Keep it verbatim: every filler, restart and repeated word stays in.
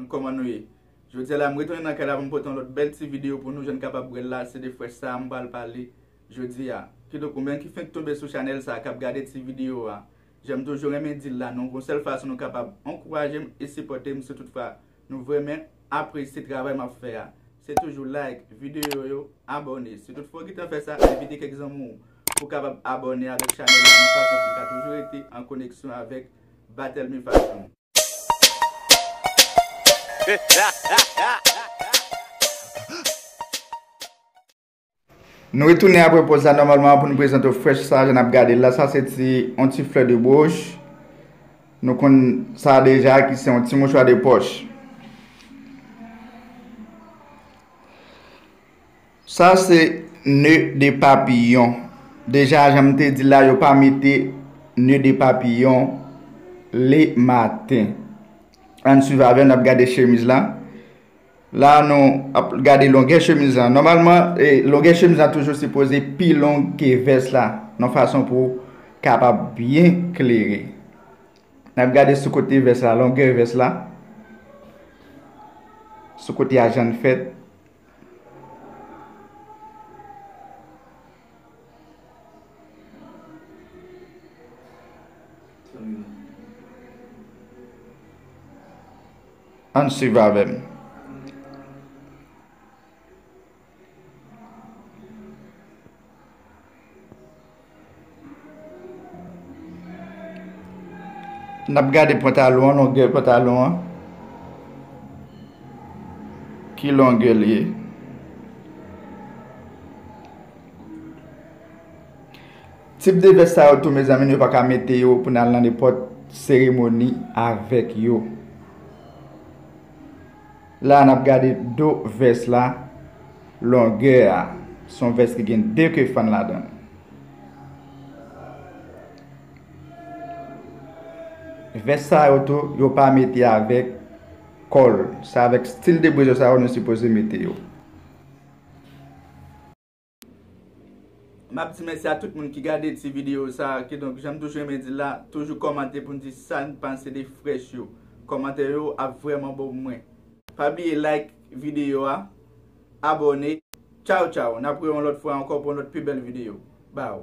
Kòman nou ye? Jodi a la, m retounen nan kay la pou m pote yon lòt bèl ti videyo pou nou, jan n kapab wè l la, se de frèch sa a m pral pale jodi a. Kidonk, ou menm ki fenk tonbe sou chanèl sa a, k ap gade ti videyo a, jan m toujou renmen di l la, nou gon sèl fason nou kapab ankouraje m e sipòte m, si toutfwa nou vrèman apresye travay m ap fè a, se toujou like videyo yo, abòne. Si toutfwa w gentan fè sa, envite kèk zanmi w pou kapab abòne avèk chanèl la, yon fason pou n ka toujou rete an koneksyon avèk Battle Me Fashion. Nou retounen apre pòz la nòmalman pou nou prezante w frèch sa, jan n ap gade l la. Sa se ti, yon ti flè de broch. Nou konn sa deja ki se yon ti mouchwa de pòch. Sa se ne de papiyon. Deja, jan m te di la, yo pa mete ne de papiyon le maten. Ann swiv avè m, n ap gade chemiz la. La, nou ap gade longè chemiz la. Nòmalman, e, longè chemiz la toujou sipoze pi long ke vès la, nan fason pou kapab byen klere. N ap gade sou kote vès la, longè vès la. Sou kote a jan l fèt. Ann swiv avè m. N ap gade pantalon an, longè pantalon an. Ki longè l ye? Tip de vès sa yo tou, mezanmi, nou pa ka mete yo pou n al nan nenpòt seremoni avèk yo. La, n ap gade do vès la, longè a. Se yon vès ki gen de ke fann ladan l. Vès sa yo tou, yo pa mete avèk kòl. Se avèk stil de brezyon sa yo nou sipoze mete yo. M ap di mèsi a tout moun ki gade ti videyo sa a. Kidonk, jan m toujou renmen di l la, toujou kòmante pou n di sa n panse de frèch yo. Kòmantè yo ap vrèman bon pou mwen. Pa bliye like videyo a, abòne. Tchaw, tchaw. N ap wè yon lòt fwa ankò pou yon lòt pi bèl videyo. Baw.